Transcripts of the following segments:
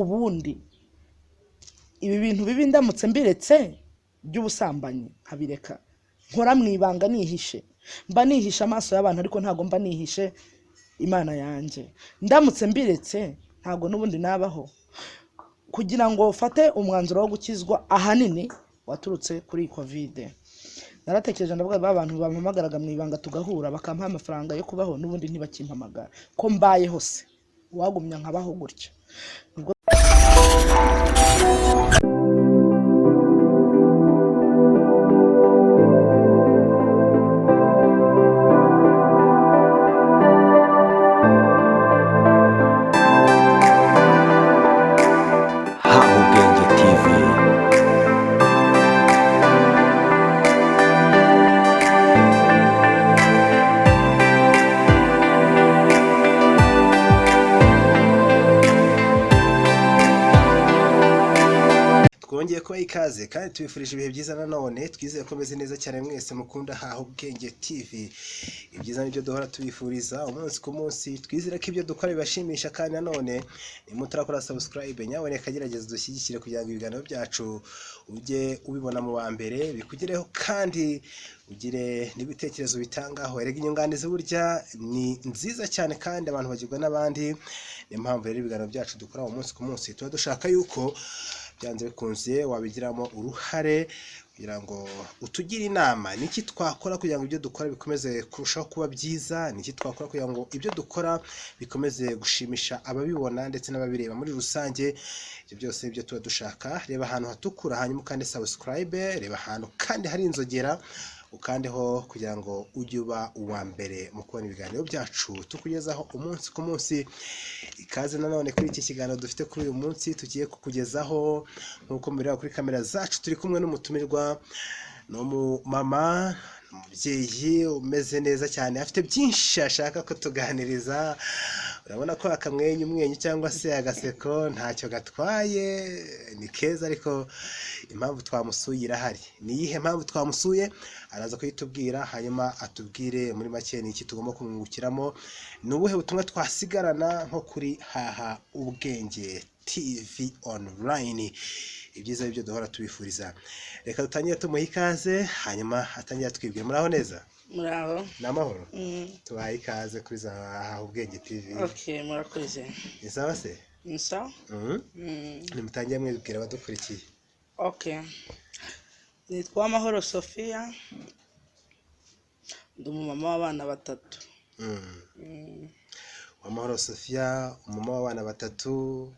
Ubundi ibi bintu bibi ndamutse mbiretse by'ubusambanyi nkabireka, nkora mu ibanga nihishe, mba nihishe amaso y'abantu ariko ntabwo mba nihishe Imana yanjye. Ndamutse mbiretse ntabwo n'ubundi nabaho. Kugira ngo mfate umwanzuro wo gukizwa ahanini waturutse kuri iyi Covid. Naratekereje ndavuga ba bantu bampamagaraga mu ibanga tugahura bakampa amafaranga yo kubaho n'ubundi ntibakimpamagara, ko mbayeho se wagumya nkabaho gutya. Nibwo Haha Ubwenge TV. Twongeye kubaha ikaze kandi tubifurije ibihe byiza. Nanone twizeye ko meze neza cyane mwese mukunda Haha Ubwenge TV. Ibyiza nibyo duhora tubifuriza umunsi ku munsi. Twizere ko ibyo dukora bibashimisha, kandi nanone nimutarakora subscribe, nyaboneka gerageza dushyigikire kugira ngo ibiganiro byacu ujye ubibona mu wa mbere, bikugereho, kandi ugire n'ibitekerezo bitangaho. Erega inyunganizi burya ni nziza cyane kandi abantu bagirwa n'abandi. Niyo mpamvu rero ibiganiro byacu dukora umunsi ku munsi tuba dushaka yuko byanze bikunze wabigiramo uruhare kugira ngo utugire inama. Niki twakora kugira ngo ibyo dukora bikomeze kurushaho kuba byiza? Niki twakora kugira ngo ibyo dukora bikomeze gushimisha ababibona ndetse n'ababireba muri rusange? Ibyo byose ibyo tuba dushaka. Reba ahantu hatukura hanyuma ukande subscribe, reba ahantu kandi hari inzogera ukandeho kugira ngo ujye uba uwa mbere mu kubona ibiganiro byacu tukugezaho umunsi ku munsi. Ikaze nanone kuri iki kiganiro dufite kuri uyu munsi tugiye kukugezaho. Nk'uko mubireba kuri kamera zacu, turi kumwe n'umutumirwa. Ni umumama, umubyeyi umeze neza cyane, afite byinshi ashaka kutuganiriza. Urabona ko akamwenyu umwenyu cyangwa se agaseko ntacyo gatwaye, ni keza, ariko impamvu twamusuye irahari. Ni iyihe mpamvu twamusuye? Araza kuyitubwira, hanyuma atubwire muri make ni iki tugomba kumwungukiramo, ni ubuhe butumwa twasigarana nko kuri Haha Ubwenge TV Online. Ibyiza byo duhora tubifuriza. Reka dutangire tumuha ikaze, hanyuma atangire atwibwira. Muraho neza? Muraho. Ni amahoro? Tubahaye ikaze kuri za Haha Ubwenge TV. Okay, murakoze. Ni sawa se? Ni sawa? Mhm. Nimutangire mwibwira abadukurikiye. Okay. Nitwa Amahoro Sophia. Ndi umumama w'abana batatu. Uwamahoro Sophia, umumama w'abana batatu.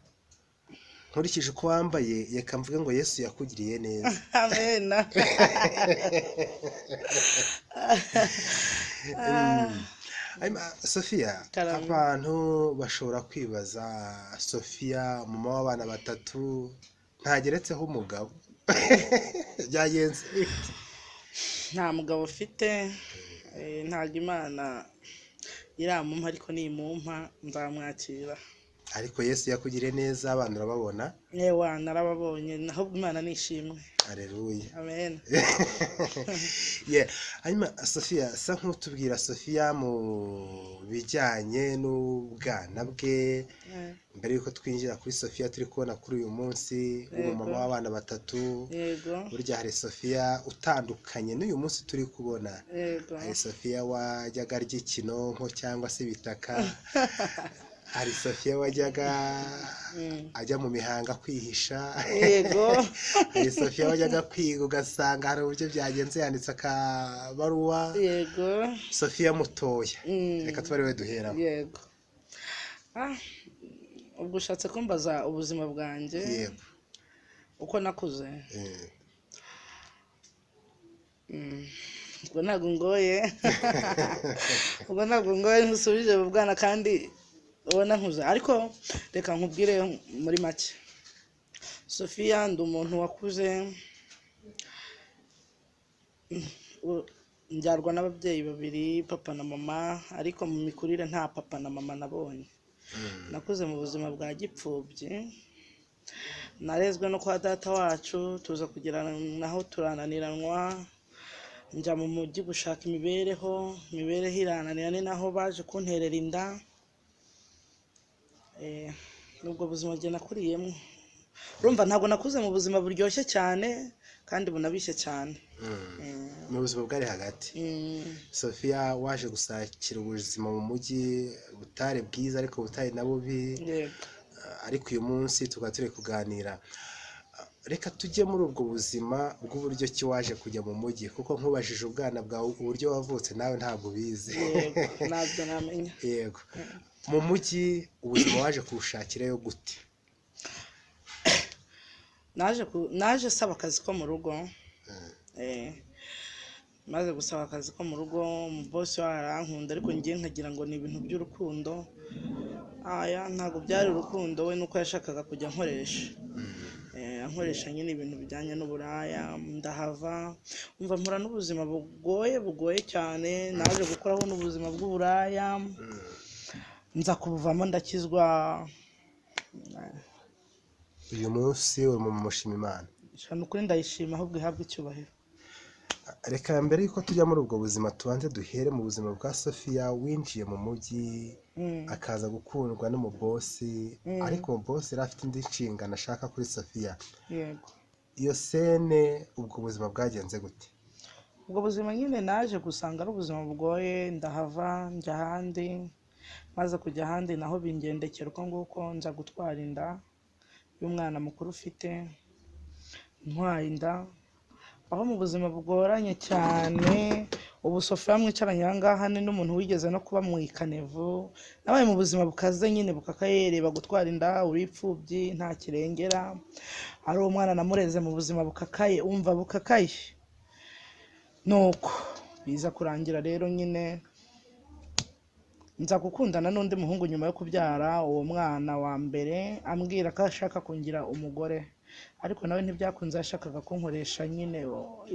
Nkurikije uko wambaye, reka mvuge ngo Yesu yakugiriye neza. Amen. Hanyuma Sophia, Karame. abantu bashobora kwibaza, Sophia umumama w'abana batatu ntageretseho umugabo, byagenze bite? Nta mugabo ufite, ntabwo Imana iramumpa, ariko nimumpa nzamwakira. Ariko Yesu yakugiriye neza, abana urababona? Ewa, narababonye, ahubwo Imana nishimwe. Aleluya. Amen. Yeah. Hanyuma Sophia, sa nk'utubwira Sophia mu bijyanye n'ubwana bwe, mbere y'uko twinjira kuri Sophia turi kubona kuri uyu munsi w'umumama w'abana batatu. Burya hari Sophia utandukanye n'uyu munsi turi kubona. Hari Sophia wajyaga arya ikinonko cyangwa se ibitaka, hari Sophia wajyaga ajya mu mihanga kwihisha, hari Sophia wajyaga kwiga ugasanga hari uburyo byagenze yanditse akabaruwa. Sophia mutoya, reka tuba ariwe duheraho. Yego. Ubwo ushatse kumbaza ubuzima bwanjye? Yego. Uko nakuze? Ubwo ntabwo ngoye, ubwo ntabwo ngoye, ntusubije mu bwana kandi ubona nkuze, ariko reka nkubwire muri make. Sophia, ndi umuntu wakuze, mbyarwa n'ababyeyi babiri, papa na mama, ariko mu mikurire nta papa na mama nabonye. Nakuze mu buzima bwa gipfubyi, narezwe no kwa data wacu, tuza kugera naho turananiranwa, njya mu mujyi gushaka imibereho, imibereho irananira, ni naho baje kunterera inda. Ubwo buzima njye nakuriyemo, urumva ntabwo nakuze mu buzima buryoshye cyane kandi bunabishye cyane. Mu buzima bwari hagati. Sophia waje gusakira ubuzima mu mujyi butari bwiza ariko butari na bubi. Yego. Ariko uyu munsi tukaba turi kuganira. Reka tujye muri ubwo buzima bw'uburyo ki waje kujya mu mujyi, kuko nkubajije ubwana bwawe uburyo wavutse nawe ntabwo ubizi. Yego, ntabyo namenya. Yego, mu mujyi ubuzima waje kuwushakirayo gute? Naje saba akazi ko mu rugo. Maze gusaba akazi ko mu rugo, bosi we arankunda, ariko njye nkagira ngo ni ibintu by'urukundo. Aya ntabwo byari urukundo, we nuko yashakaga kujya ankoresha. Ankoresha nyine ibintu bijyanye n'uburaya. Ndahava, umva mpura n'ubuzima bugoye, bugoye cyane. Naje gukoraho n'ubuzima bw'uburaya, nza kubuvamo ndakizwa. Uyu munsi uri mu mushima Imana? Ni ukuri ndayishima, ahubwo ihabwe icyubahiro. Reka mbere y'uko tujya muri ubwo buzima tubanze duhere mu buzima bwa Sophia winjiye mu mujyi, akaza gukundwa n'umubosi, ariko umubosi yari afite indi nshingano ashaka kuri Sophia. Yego. Iyo sene, ubwo buzima bwagenze gute? Ubwo buzima nyine naje gusanga ari ubuzima bugoye, ndahava njya ahandi. Maze kujya ahandi naho bingendekera uko nguko, nza gutwara inda y'umwana mukuru ufite. Ntwaye inda aho mu buzima bugoranye cyane. Ubu Sophia mwicaranye aha ngaha ni n'umuntu wigeze no kuba mu ikanevu. Nabaye mu buzima bukaze nyine bukakaye. Reba gutwara inda uri imfubyi, nta kirengera, ari umwana namureze mu buzima bukakaye, umva bukakaye. Nuko biza kurangira rero nyine nza gukundana n'undi muhungu nyuma yo kubyara uwo mwana wa mbere, ambwira ko ashaka kungira umugore, ariko nawe ntibyakunze. Yashakaga kunkoresha nyine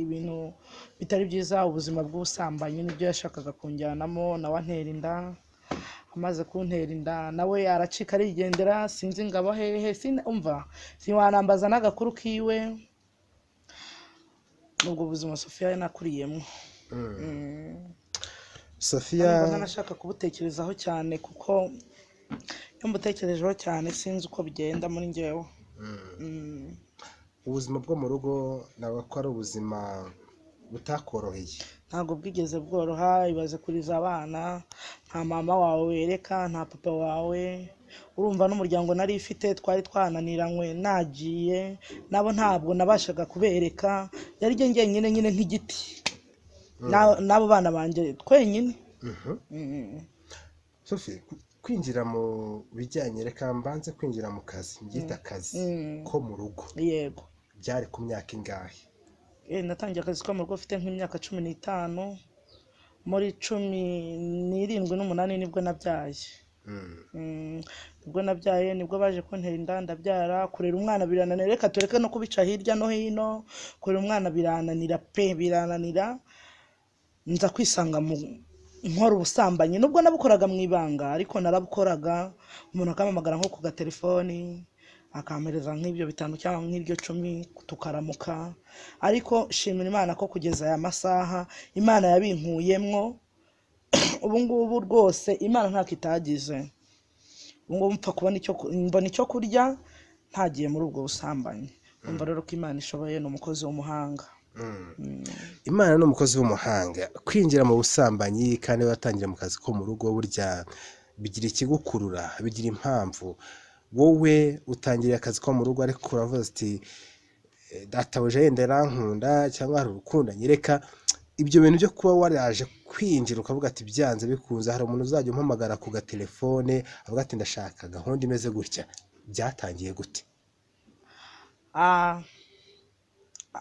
ibintu bitari byiza, ubuzima bw'ubusambanyi nibyo yashakaga kunjyanamo. Nawe antera inda. Amaze kuntera inda nawe aracika arigendera, sinzi ngo aba hehe, umva siwanambaza n'agakuru kiwe. N'ubwo buzima Sophia nakuriyemo. Sophia, Ariko ntanashaka kubutekerezaho cyane, kuko iyo mbutekerejeho cyane sinzi uko bigenda muri njyewe. Ubuzima bwo mu rugo navuga ko ari ubuzima butakoroheye. Ntabwo bwigeze bworoha. Ibaze kuriza abana, nta mama wawe wereka, nta papa wawe. Urumva n'umuryango nari ifite twari twananiranywe, nagiye nabo ntabwo nabashaga kubereka. Yari njye njyenyine nyine nk'igiti n'abo bana banjye twenyine. Sophie, kwinjira mu bijyanye, reka mbanze kwinjira mu kazi, mbyita akazi ko mu rugo. Yego. Byari ku myaka ingahe? Natangiye akazi ko mu rugo mfite nk'imyaka 15, muri 17 n'umunani nibwo nabyaye. Nibwo nabyaye, nibwo baje kuntera inda ndabyara. Kurera umwana birananira, reka tureke no kubica hirya no hino. Kurera umwana birananira pe, birananira. Nza kwisanga mu nkora ubusambanyi, nubwo nabukoraga mu ibanga, ariko narabukoraga. Umuntu akampamagara nko ku gatelefoni, akampereza nk'ibyo 5 cyangwa nk'iryo 10, tukaramuka. Ariko shimira Imana ko kugeza aya masaha Imana yabinkuyemwo. Ubu ngubu rwose Imana ntako itagize, ubu ngubu mpfa kubona icyo mbona icyo kurya ntagiye muri ubwo busambanyi. Umva rero ko Imana ishoboye, ni umukozi w'umuhanga. Imana ni umukozi w'umuhanga. Kwinjira mu busambanyi kandi watangira mu kazi ko mu rugo, burya bigira ikigukurura, bigira impamvu. Wowe utangiriye akazi ko mu rugo, ariko uravuga uti databuja yenda arankunda cyangwa hari urukundo anyereka. Ibyo bintu byo kuba waraje kwinjira ukavuga ati byanze bikunze hari umuntu uzajya umpamagara ku gatelefone avuga ati ndashaka gahunda imeze gutya, byatangiye gute?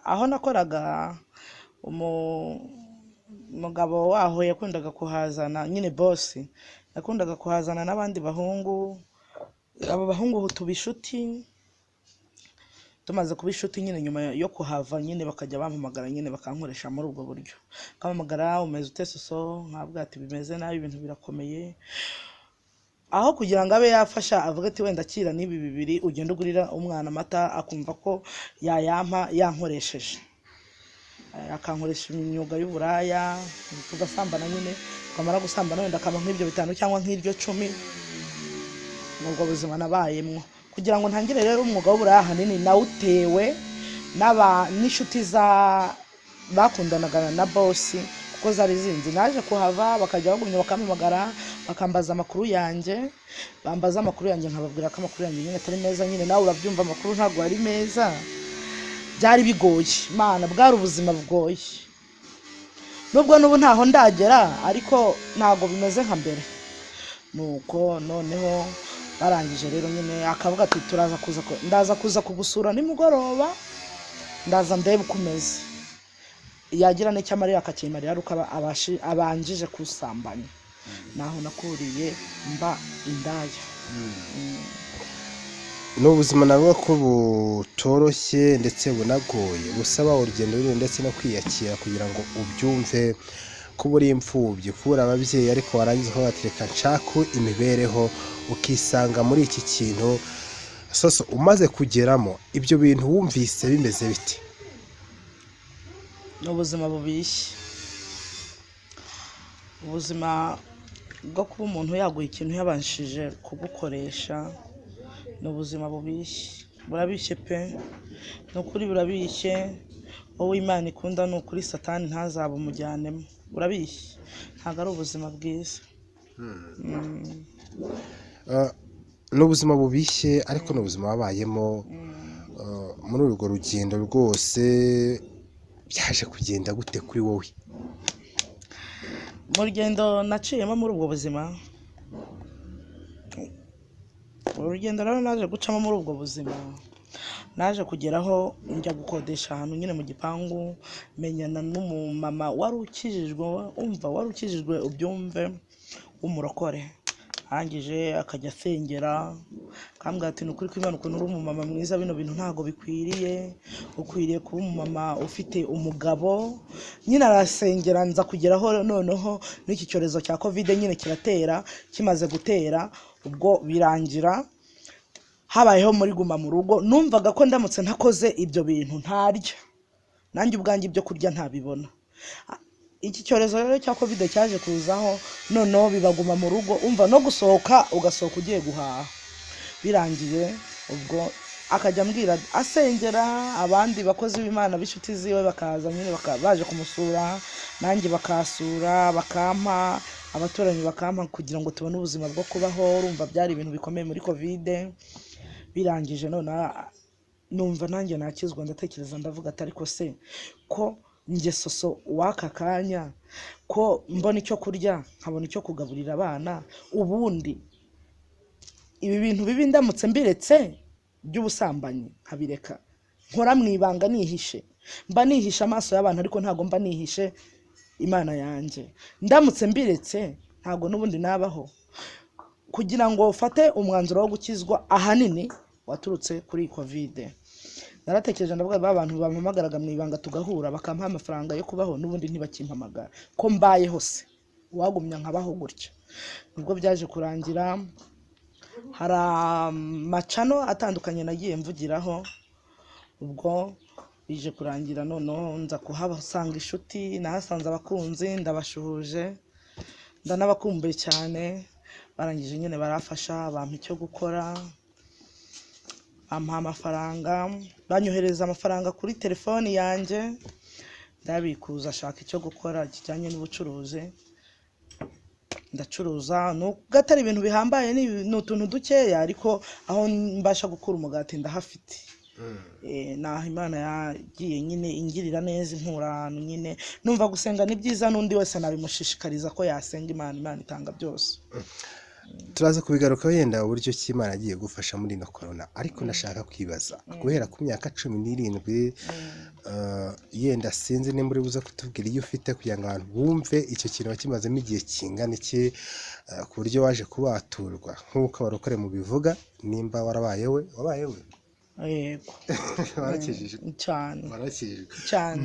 Aho nakoraga, umugabo waho yakundaga kuhazana nyine, bosi yakundaga kuhazana n'abandi bahungu. Abo bahungu tuba inshuti. Tumaze kuba inshuti nyine, nyuma yo kuhava nyine bakajya bampamagara nyine bakankoresha muri ubwo buryo. Bakampamagara: "Umeze ute Soso?" Nkabwira ati: "Bimeze nabi, ibintu birakomeye." Aho kugira ngo abe yafasha avuge ati wenda akira n'ibi 2 ugende ugurira umwana amata, akumva ko yayampa yankoresheje. Akankoresha imyuga y'uburaya, tugasambana nyine, twamara gusambana wenda akampa nk'ibyo 5 cyangwa nk'iryo 10. Ni ubwo buzima nabayemwo. Kugira ngo ntangire rero umwuga w'uburaya, ahanini nawutewe n'inshuti za bakundanaga na bosi, kuko zari zinzi. Naje kuhava, bakajya bagumya bakampamagara, bakambaza amakuru yanjye, bambaza amakuru yanjye, nkababwira ko amakuru yanjye nyine atari meza. Nyine nawe urabyumva, amakuru ntabwo ari meza. Byari bigoye, Mana, bwari ubuzima bugoye. Nubwo n'ubu ntaho ndagera, ariko ntabwo bimeze nka mbere. Nuko noneho barangije rero nyine, akavuga ati: "Turaza kuza ndaza kuza kugusura nimugoroba, ndaza ndebe uko umeze." Yagira n'icyo amarira akakimarira ari uko abanjije kusambanya. Naho nakuriye mba indaya. Ni ubuzima navuga ko butoroshye ndetse bunagoye, busaba urugendo runini ndetse no kwiyakira kugira ngo ubyumve, kuba uri imfubyi, kubura ababyeyi, ariko warangiza ukavuga ati: "Reka nshake imibereho", ukisanga muri iki kintu. Soso, umaze kugeramo ibyo bintu wumvise bimeze bite? Ni ubuzima bubishye, ubuzima bwo kuba umuntu yaguha ikintu yabashije kugukoresha. Ni ubuzima bubishye, burabishye pe, ni ukuri burabishye. Wowe Imana ikunda, ni ukuri Satani ntazabumujyanemo. Burabishye, ntabwo ari ubuzima bwiza. Ni ubuzima bubishye, ariko ni ubuzima wabayemo. Muri urwo rugendo rwose byaje kugenda gute kuri wowe? Mu rugendo naciyemo muri ubwo buzima, urugendo rero naje gucamo muri ubwo buzima, naje kugeraho njya gukodesha ahantu nyine mu gipangu, menyana n'umumama wari ukijijwe. Umva, wari ukijijwe, ubyumve, w'umurokore. Arangije akajya asengera, akambwira ati: "Ni ukuri kw'Imana, ukuntu uri umumama mwiza, bino bintu ntabwo bikwiriye, ukwiriye kuba umumama ufite umugabo." Nyine arasengera, nza kugeraho noneho n'iki cyorezo cya COVID nyine kiratera. Kimaze gutera, ubwo birangira habayeho muri guma mu rugo. Numvaga ko ndamutse ntakoze ibyo bintu ntarya, nanjye ubwanjye ibyo kurya ntabibona. Iki cyorezo rero cya COVID cyaje kuzaho, noneho bibaguma mu rugo. Umva, no gusohoka ugasohoka ugiye guhaha. Birangiye ubwo akajya ambwira, asengera, abandi bakozi b'Imana b'inshuti ziwe bakaza nyine, baje kumusura, nanjye bakasura, bakampa, abaturanyi bakampa, kugira ngo tubone ubuzima bwo kubaho. Urumva byari ibintu bikomeye muri COVID. Birangije none numva nanjye nakizwa. Ndatekereza, ndavuga ati: "Ariko se ko njye Soso w'aka kanya, ko mbona icyo kurya, nkabona icyo kugaburira abana, ubundi ibi bintu bibi ndamutse mbiretse by'ubusambanyi, nkabireka nkora mu ibanga nihishe, mba nihishe amaso y'abantu, ariko ntabwo mba nihishe Imana yanjye, ndamutse mbiretse ntabwo n'ubundi nabaho?" Kugira ngo ufate umwanzuro wo gukizwa, ahanini waturutse kuri iyi COVID. Naratekereje, ndavuga: "Ba bantu bampamagaraga mu ibanga tugahura, bakampa amafaranga yo kubaho, n'ubundi ntibakimpamagara, ko mbayeho se wagumya nkabaho gutya?" Nibwo byaje kurangira. Hari amacano atandukanye nagiye mvugiraho. Ubwo bije kurangira noneho nza kuhasanga inshuti, nahasanze abakunzi, ndabashuhuje, ndanabakumbuye cyane. Barangije nyine barafasha, bampa icyo gukora, bampa amafaranga, banyohereza amafaranga kuri telefoni yanjye, ndabikuza, ashaka icyo gukora kijyanye n'ubucuruzi, ndacuruza. Nubwo atari ibintu bihambaye, ni utuntu dukeya, ariko aho mbasha gukura umugati ndahafite. Naho Imana yagiye nyine ingirira neza, inkura ahantu nyine. Numva gusenga ni byiza, n'undi wese nabimushishikariza ko yasenga Imana. Imana itanga byose. Turaza kubigarukaho yenda uburyo ki Imana agiye gufasha muri ino korona, ariko ndashaka kwibaza guhera ku myaka 17, yenda sinzi nimba uri buze kutubwira iyo ufite kugira ngo abantu bumve icyo kintu wakimazemo igihe kingana iki, ku buryo waje kubaturwa nk'uko abarokore mubivuga, nimba warabaye we, wabaye we? Yego. Warakijijwe? Cyane. Warakijijwe? Cyane.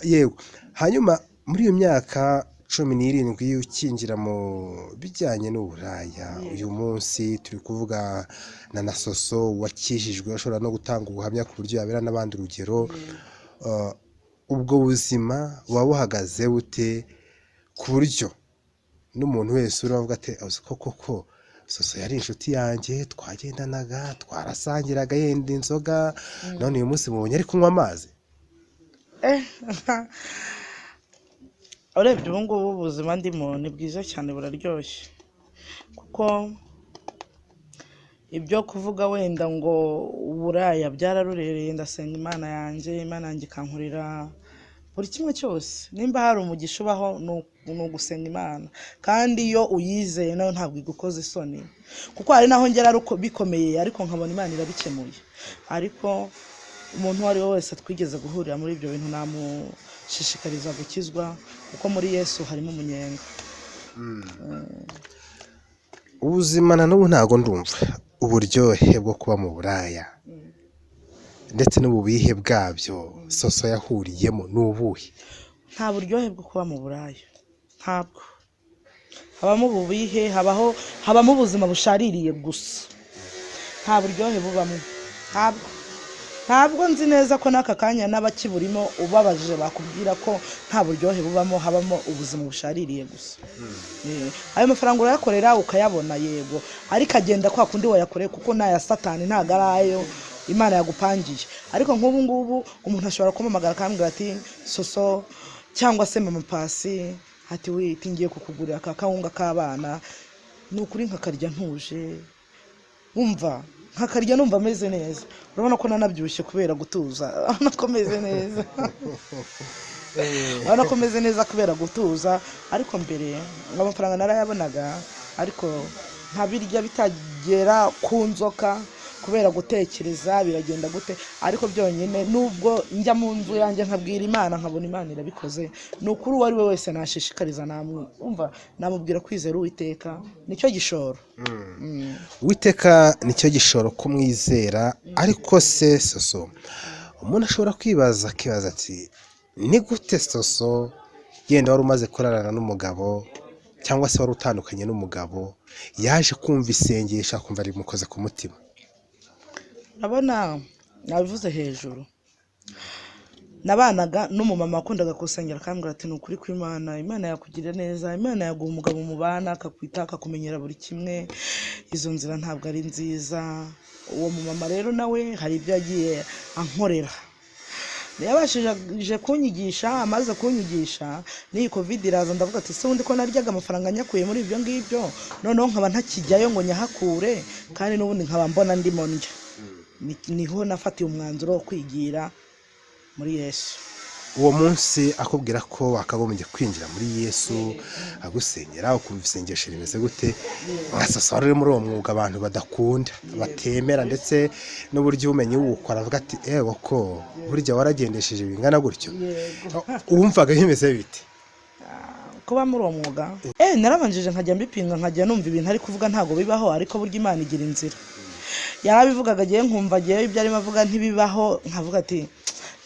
Yego. Hanyuma muri iyo myaka 17 ukinjira mu bijyanye n'uburaya, uyu munsi turi kuvuga na Soso wakijijwe, ashobora no gutanga ubuhamya ku buryo yabera n'abandi urugero. Ubwo buzima buba buhagaze bute, ku buryo n'umuntu wese uravuga ati: "Uzi ko koko Soso yari inshuti yanjye, twagendanaga, twarasangiraga yenda inzoga, none uyu munsi mubonye ari kunywa amazi. Eh, urebye ubu ngubu ubuzima ndimo ni bwiza cyane, buraryoshye, kuko ibyo kuvuga wenda ngo uburaya byararurereye. Ndasenga Imana yanjye, Imana yanjye ikankorera buri kimwe cyose. Nimba hari umugisha ubaho ni ugusenga Imana, kandi iyo uyizeye nayo ntabwo igukoza isoni, kuko hari n'aho ngera ariko bikomeye, ariko nkabona Imana irabikemuye. Ariko umuntu uwo ari we wese twigeze guhurira muri ibyo bintu namushishikariza gukizwa, kuko muri Yesu harimo umunyenga. Ubuzima na n'ubu ntabwo ndumva uburyohe bwo kuba mu buraya ndetse n'ububihe bwabyo Soso yahuriyemo ni ubuhe? Nta buryohe bwo kuba mu buraya, ntabwo habamo ububihe, habamo ubuzima bushaririye gusa, nta buryohe bubamo, ntabwo. Ntabwo nzi neza ko n'aka kanya n'abakiburimo ubabajije bakubwira ko nta buryohe bubamo, habamo ubuzima bushaririye gusa. Ayo mafaranga urayakorera ukayabona, yego, ariko agenda kwa kundi wayakoreye, kuko ni aya Satani, ntabwo ari ayo Imana yagupangiye. Ariko nk'ubu ngubu umuntu ashobora kumpamagara akambwira ati Soso cyangwa se Mama Pasi, ati witi ngiye kukugurira aka kawunga k'abana, ni ukuri nkakarya ntuje, wumva nkakarya numva ameze neza. Urabona ko nanabyibushye kubera gutuza, urabona ko meze neza, urabona ko meze neza kubera gutuza. Ariko mbere amafaranga narayabonaga, ariko nkabirya bitagera ku nzoka kubera gutekereza biragenda gute. Ariko byonyine nubwo njya mu nzu yanjye nkabwira Imana, nkabona Imana irabikoze. Ni ukuri uwo ari we wese nashishikariza, namwumva namubwira kwizera Uwiteka, nicyo gishoro. Uwiteka nicyo gishoro kumwizera. Ariko se Soso, umuntu ashobora kwibaza akibaza ati ni gute Soso yenda wari umaze kurarana n'umugabo cyangwa se wari utandukanye n'umugabo yaje kumva isengesho akumva rimukoze ku mutima? Urabona nabivuze hejuru, nabanaga n'umumama wakundaga gusengera, akambwira ati ni ukuri kw'Imana, Imana yakugirira neza, Imana yaguha umugabo mubana akakwita akakumenyera buri kimwe, izo nzira ntabwo ari nziza. Uwo mumama rero nawe hari ibyo yagiye ankorera, yabashije kunyigisha. Amaze kunyigisha n'iyi Covid iraza, ndavuga ati se ubundi ko naryaga amafaranga nyakuye muri ibyo ngibyo, noneho nkaba ntakijyayo ngo nyahakure, kandi n'ubundi nkaba mbona ndimo ndya. Niho nafatiye umwanzuro wo kwigira muri Yesu. Uwo munsi akubwira ko wakagombye kwinjira muri Yesu, agusengera ukumva isengesho rimeze gute? Nka Soso wari uri muri uwo mwuga abantu badakunda, batemera, ndetse n'uburyo ubumenyi wukora avuga ati ewe ko burya waragendesheje bingana gutyo, wumvaga bimeze bite? Kuba muri uwo mwuga, narabanjije nkajya mbipinga, nkajya numva ibintu ari kuvuga ntabwo bibaho, ariko burya Imana igira inzira. Yarabivugaga agiye nkumva agiye ibyo arimo avuga ntibibaho, nkavuga ati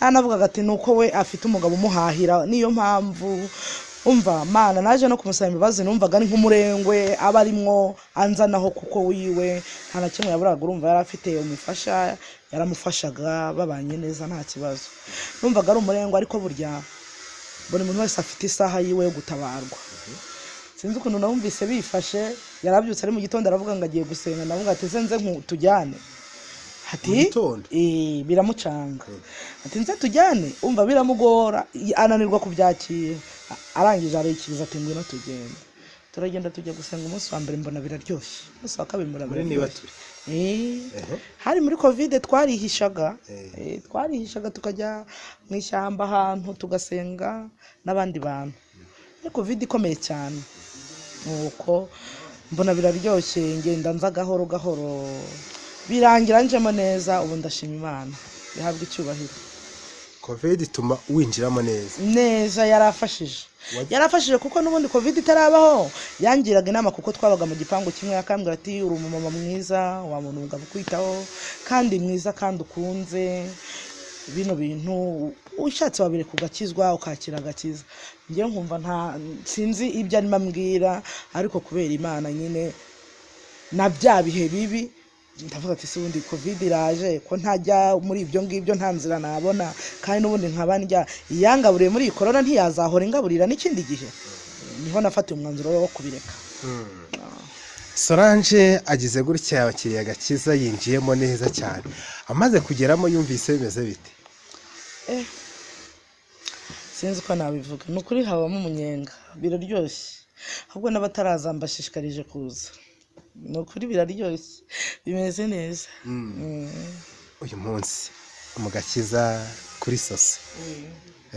nanavugaga ati nuko we afite umugabo umuhahira, niyo mpamvu. Umva Mana, naje no kumusaba imbabazi, numvaga ari nk'umurengwe aba arimwo anzanaho, kuko wiwe nta na kimwe yaburaga. Urumva yari afite umufasha, yaramufashaga, babanye neza nta kibazo, numvaga ari umurengwe. Ariko burya buri muntu wese afite isaha yiwe yo gutabarwa. Sinzi ukuntu nawumvise bifashe, yarabyutse ari mu gitondo aravuga ngo agiye gusenga, ndavuga ati se nze tujyane, ati biramucanga, ati nze tujyane, umva biramugora, ananirwa kubyakira, arangije arikiriza ati ngwino tugende. Turagenda tujya gusenga. Umunsi wa mbere mbona biraryoshye, umunsi wa kabiri mbona biraryoshye. Hari muri Covid, twarihishaga, twarihishaga tukajya mu ishyamba ahantu tugasenga n'abandi bantu. Ni Covid ikomeye cyane. Nuko mbona biraryoshye, ngenda nza gahoro gahoro, birangira njemo neza. Ubu ndashima Imana, ihabwa icyubahiro. Covid ituma winjiramo neza. Neza, yarafashije, yarafashije, kuko n'ubundi Covid itarabaho yangiraga inama, kuko twabaga mu gipangu kimwe, akambwira ati uri umumama mwiza, wabona umugabo ukwitaho kandi mwiza kandi ukunze bino bintu, ushatse wabireka ugakizwa ukakira agakiza. Njye nkumva nta sinzi ibyo arimo ambwira, ariko kubera Imana nyine na bya bihe bibi, ndavuga ati se ubundi Covid iraje ko ntajya muri ibyo ngibyo, nta nzira nabona, kandi n'ubundi nkaba ndya, iyangaburiye muri iyi corona ntiyazahora ingaburira n'ikindi gihe. Niho nafatiye umwanzuro wo kubireka. Solange agize gutya abakiriya agakiza yinjiyemo neza cyane, amaze kugeramo yumvise bimeze bite? Sinzi uko nabivuga, ni ukuri habamo umunyenga, biraryoshye, ahubwo n'abataraza mbashishikarije kuza, ni ukuri biraryoshye, bimeze neza. Uyu munsi mu gakiza kuri Soso,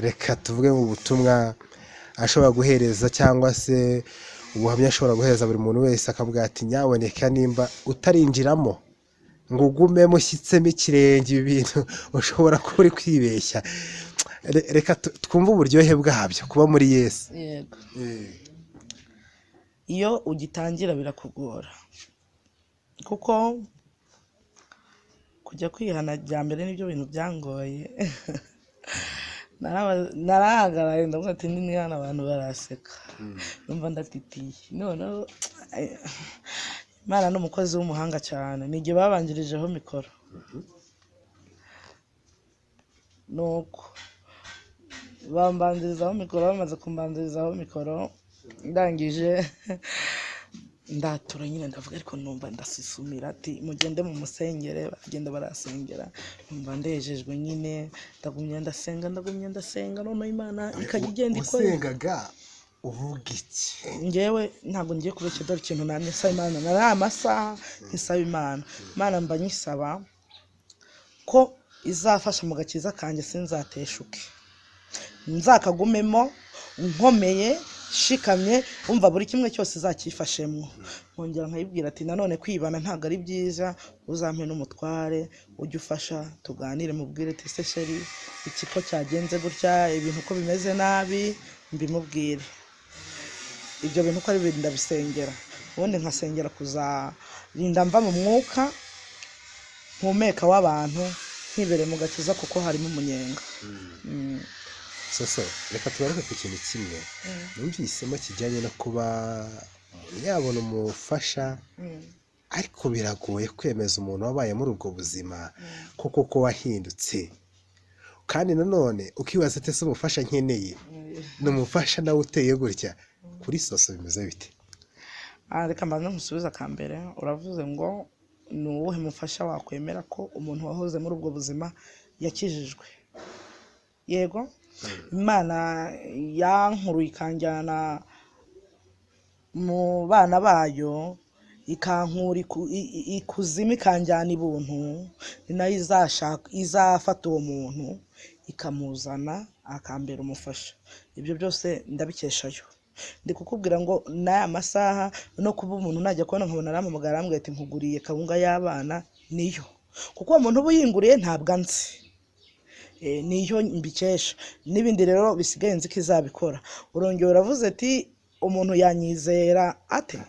reka tuvuge mu butumwa ashobora guhereza cyangwa se ubuhamya ashobora guhereza buri muntu wese, akavuga ati nyaboneka nimba utarinjiramo ngo ugumemo ushyitsemo ikirenge, ibi bintu ushobora kuba uri kwibeshya. Reka twumve uburyohe bwabyo kuba muri Yesu. Yego, iyo ugitangira birakugora, kuko kujya kwihana bya mbere nibyo bintu byangoye. Narahagaraye ndavuga ati ni hano abantu baraseka, numva ndatitiye. Noneho Imana ni umukozi w'umuhanga cyane, ni igihe babanjirijeho mikoro, nuko bambanzirizaho mikoro, bamaze kumbanzirizaho mikoro ndangije ndatura nyine, ndavuga ariko numva ndasisumira ati mugende mu musengere, baragenda barasengera, numva ndejejwe nyine, ndagumya ndasenga, ndagumya ndasenga, noneho Imana ikajya igenda ikora. Wasengaga uvuga iki? Njyewe ntabwo ngiye kubeshya, dore ikintu namye nsaba Imana, nari amasaha nkisaba Imana, Imana mba nyisaba ko izafasha mu gakiza kanjye sinzateshuke, nzakagumemo nkomeye shikamye, umva buri kimwe cyose izacyifashemo. Nkongera nkayibwira ati nanone kwibana ntabwo ari byiza, uzampe n'umutware ujye ufasha tuganire, mubwire ati se sheri iki ko cyagenze gutya, ibintu ko bimeze nabi, mbimubwire. Ibyo bintu uko ari bibiri ndabisengera, ubundi nkasengera kuzarinda mva mu mwuka mpumeka w'abantu, nkibere mu gakiza kuko harimo umunyenga. Soso, reka tugaruke ku kintu kimwe numvisemo kijyanye no kuba umuntu yabona umufasha, ariko biragoye kwemeza umuntu wabaye muri ubwo buzima ko koko wahindutse, kandi nanone ukibaza ati ese umufasha nkeneye ni umufasha nawe uteye gutya? Kuri Soso bimeze bite? Reka mbanze nkusubize akambere. Uravuze ngo ni uwuhe mufasha wakwemera ko umuntu wahoze muri ubwo buzima yakijijwe? Yego, Imana yankuruye ikanjyana mu bana bayo, ikankura ikuzimu ikanjyana ibuntu, ni nayo izafata uwo muntu ikamuzana akambera umufasha. Ibyo byose ndabikeshayo. Ndi kukubwira ngo n'aya masaha no kuba umuntu najya kubona nkabona arampamagara arambwira ati nkuguriye kawunga y'abana, niyo, kuko uwo muntu uba uyinguriye ntabwo anzi. Niyo mbikesha. N'ibindi rero bisigaye nzi ko izabikora. Urongera uravuze ati umuntu yanyizera ate?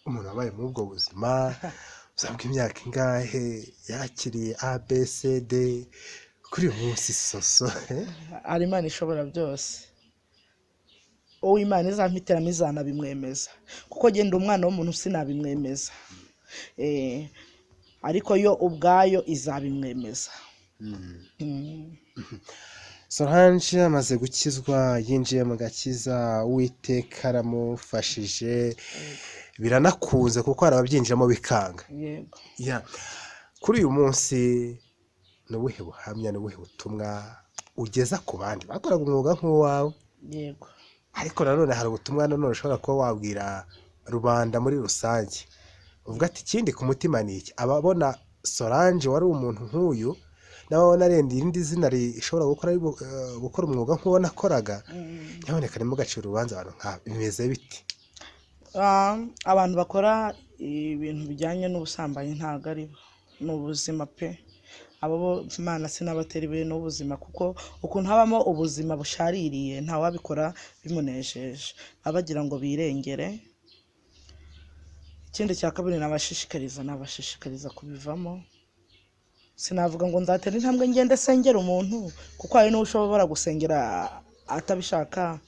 Umuntu wabaye muri ubwo buzima uzabwa imyaka ingahe, yakiriye A B C D, kuri uyu munsi Soso Hari Imana ishobora byose, uwo Imana izampitiramo izanabimwemeza, kuko genda umwana w'umuntu sinabimwemeza, ariko yo ubwayo izabimwemeza. Solange amaze gukizwa, yinjiye mu gakiza, Uwiteka aramufashije, biranakunze kuko hari ababyinjiramo bikanga. Yego. Kuri uyu munsi ni ubuhe buhamya, ni ubuhe butumwa ugeza ku bandi bakoraga umwuga nk'uwawe? Yego. Ariko nanone hari ubutumwa nanone ushobora kuba wabwira rubanda muri rusange, uvuga ati ikindi ku mutima ni iki? Ababona Solange wari umuntu nk'uyu, n'ababona arenda irindi zina rishobora gukora umwuga nk'uwo nakoraga, nyaboneka ntimugacire urubanza abantu nk'aba. Bimeze bite? Abantu bakora ibintu bijyanye n'ubusambanyi ntabwo ari bo, ni ubuzima pe. Abo bo Imana sinabatera ibuye, ni ubuzima, kuko ukuntu habamo ubuzima bushaririye ntawabikora bimunejeje, baba bagira ngo birengere. Ikindi cya kabiri nabashishikariza kubivamo. Sinavuga ngo nzatera intambwe ngende sengera umuntu, kuko hari n'uwo ushobora gusengera atabishaka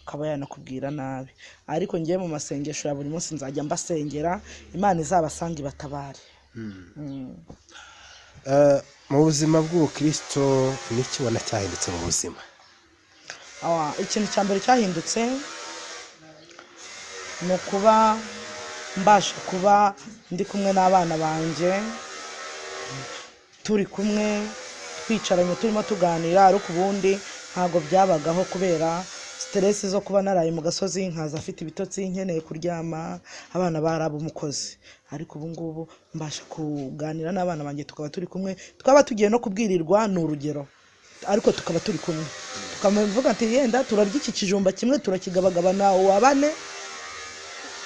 akaba yanakubwira nabi, ariko ngiye mu masengesho ya buri munsi nzajya mbasengera, Imana izabasanga ibatabare. Mu buzima bw'ubukristo n'iki ubona cyahindutse mu buzima? Ikintu cya mbere cyahindutse ni ukuba mbasha kuba ndi kumwe n'abana banjye, turi kumwe twicaranye turimo tuganira, ariko ubundi ntabwo byabagaho kubera stress zo kuba naraye mu gasozi, nkaza afite ibitotsi, nkeneye kuryama, abana baraba umukozi. Ariko ubu ngubu mbasha kuganira n'abana banjye, tukaba turi kumwe, twaba tugiye no kubwirirwa ni urugero, ariko tukaba turi kumwe, tukavuga ati yenda turarya iki kijumba kimwe, turakigabagabana uwa bane,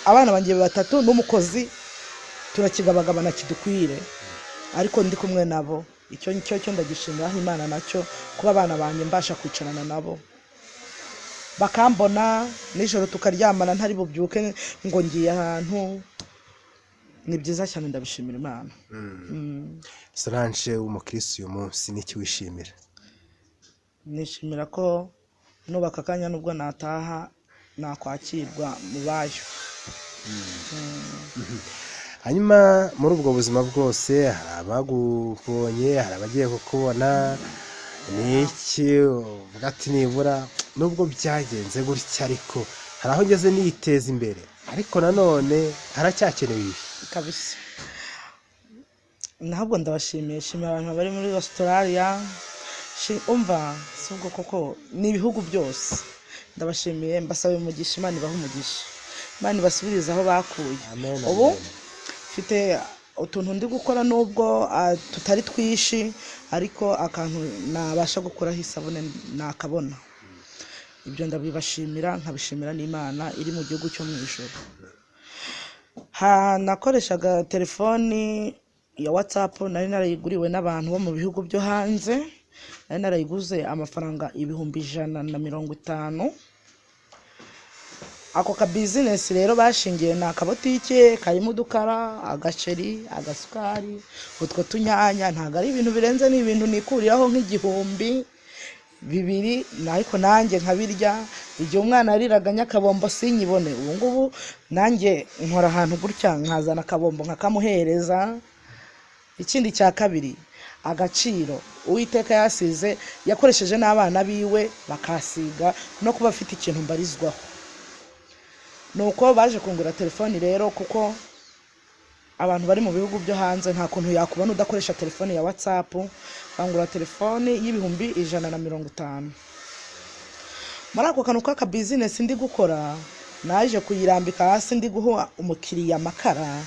abana banjye batatu n'umukozi, turakigabagabana kidukwire, ariko ndi kumwe nabo. Icyo cyo ndagishimiraho Imana nacyo, kuba abana banjye mbasha kwicarana nabo bakambona nijoro tukaryamana ntari bubyuke ngo ngiye ahantu. Ni byiza cyane, ndabishimira Imana. Solange w'umukirisitu uyu munsi n'iki wishimira? Nishimira ko nubaka akanya nubwo nataha nakwakirwa mu bayo. Hanyuma muri ubwo buzima bwose hari abagubonye, hari abagiye kukubona, ni iki uvuga ati nibura nubwo byagenze gutya ariko hari aho ngeze niteza imbere, ariko nanone haracyakenewe ibi kabisa. Ntabwo ndabashimiye, shimira abantu bari muri Australia, umva si ubwo koko ni ibihugu byose ndabashimiye, mbasaba umugisha, Imana ibahe umugisha, Imana ibasubirize aho bakuye. Ubu mfite utuntu ndi gukora nubwo tutari twishi, ariko akantu nabasha gukuraho isabune nakabona. Ibyo ndabibashimira, nkabishimira n'Imana iri mu gihugu cyo mu ijuru. Nakoreshaga telefoni ya WhatsApp, nari narayiguriwe n'abantu bo mu bihugu byo hanze, nari narayiguze amafaranga 150,000. Ako ka business rero bashingiye ni akabotike karimo udukara, agaceri, agasukari, utwo tunyanya, ntabwo ari ibintu birenze, ni ibintu nikuriraho nk'igihumbi bibiri, ariko nanjye nkabirya. Igihe umwana yariraga nyakabombo sinyibone, ubu ngubu nanjye nkora ahantu gutya nkazana akabombo nkakamuhereza. Ikindi cya kabiri, agaciro Uwiteka yasize yakoresheje n'abana biwe bakasiga, no kuba afite ikintu mbarizwaho. Nuko baje kungura telefoni rero, kuko abantu bari mu bihugu byo hanze nta kuntu yakubona udakoresha telefoni ya WhatsApp, bangura telefoni y'150,000. Muri ako kantu k'aka business ndi gukora, naje kuyirambika hasi ndi guha umukiriya amakara,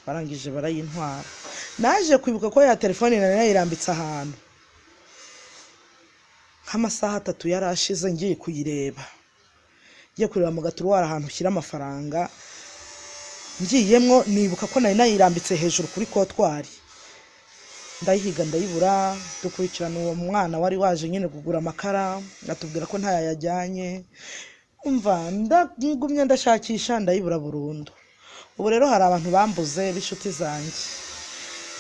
barangije barayintwara. Naje kwibuka ko ya telefoni nari nayirambitse ahantu nk'amasaha 3 yarashize, ngiye kuyireba, ngiye kureba mu gaturuwari ahantu ushyira amafaranga, ngiyemwo nibuka ko nari nayirambitse hejuru kuri kotwari, ndayihiga ndayibura. Dukurikirana uwo mwana wari waje nyine kugura amakara, atubwira ko ntayo yajyanye. Umva ndagumye ndashakisha ndayibura burundu. Ubu rero hari abantu bambuze b'inshuti zanjye,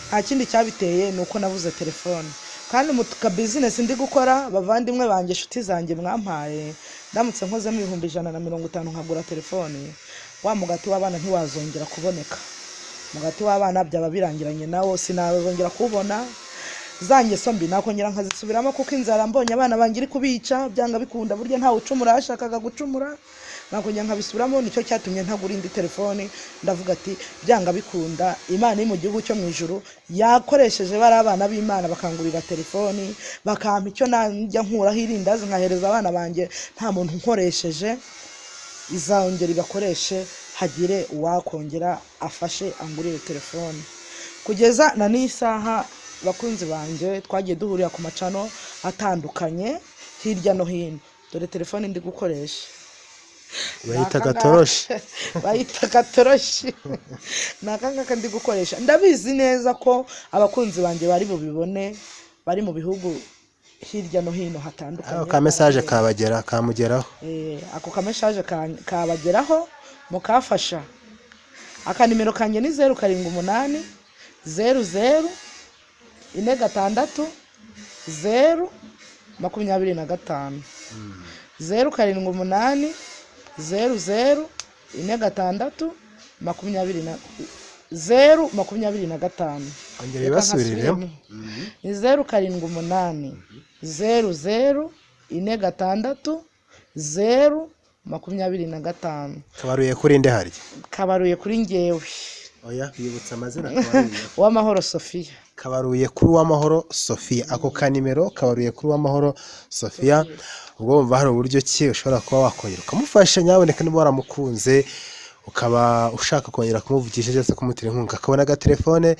nta kindi cyabiteye ni uko nabuze telefone. Kandi mu ka business ndi gukora, bavandimwe banjye, inshuti zanjye mwampaye, ndamutse nkozemo 150,000 nkagura telefone, wa mugati w'abana ntiwazongera kuboneka. Mugati w'abana byaba birangiranye nawo, sinazongera kuwubona. Za ngeso mbi nakongera nkazisubiramo, kuko inzara mbonye abana banjye iri kubica, byanga bikunda, burya ntawe ucumura yashakaga gucumura, nakongera nkabisubiramo. Nicyo cyatumye ntagura indi telefone. Ndavuga ati byanga bikunda, Imana iri mu gihugu cyo mu ijuru yakoresheje bari abana b'Imana bakangurira telefoni, bakampa icyo najya nkuraho irindazi nkahereza abana banjye nta muntu nkoresheje, izongera ibakoreshe, hagire uwakongera afashe angurire telefone. Kugeza na n'isaha bakunzi banjye twagiye duhurira ku macano atandukanye hirya no hino, dore telefone ndi gukoresha bayita gatoroshi, bayita gatoroshi, ni aka ngaka ndi gukoresha. Ndabizi neza ko abakunzi banjye bari bubibone, bari mu bihugu hirya no hino hatandukanye. Ako ka message kabagera, kamugeraho. Ako ka message kabageraho mukafasha. Akanimero kanjye ni 0 7 8 0 0 4 6 0 25. 0 7 8 0 0 4 6 20 0 25. Ongera ibasubiriremo. Ni 0 7 8 0 0 4 6 0 25. Kabaruye kuri nde harya? Kabaruye kuri ngewe. Oya, bibutsa amazina kabaruye. Uwamahoro Sofiya. Kabaruye kuri Uwamahoro Sofiya. Ako kanimero kabaruye kuri Uwamahoro Sofiya. Ubwo wumva hari uburyo ki ushobora kuba wakongera ukamufasha, nyaboneka niba waramukunze ukaba ushaka kongera kumuvugisha cyangwa se kumutera inkunga akabona agatelefone.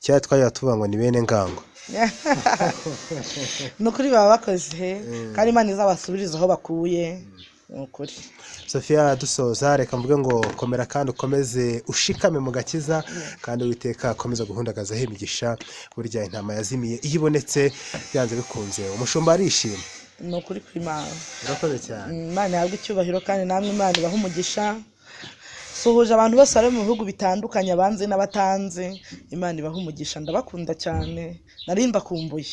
Cyangwa twajya tuvuga ngo ni bene ngango. Ni ukuri baba bakoze, kandi Imana izabasubirize aho bakuye, ni ukuri. Sofiya, dusoza reka mvuge ngo komera kandi ukomeze ushikame mu gakiza, kandi Uwiteka akomeze guhundagazaho imigisha. Burya intama yazimiye iyo ibonetse byanze bikunze umushumba arishima. Ni ukuri kw'Imana. Urakoze cyane. Imana ihabwe icyubahiro, kandi namwe Imana ibahe umugisha. Suhuje abantu bose bari mu bihugu bitandukanye, abanzi n'abatanzi, Imana ibahe umugisha, ndabakunda cyane, nari mbakumbuye.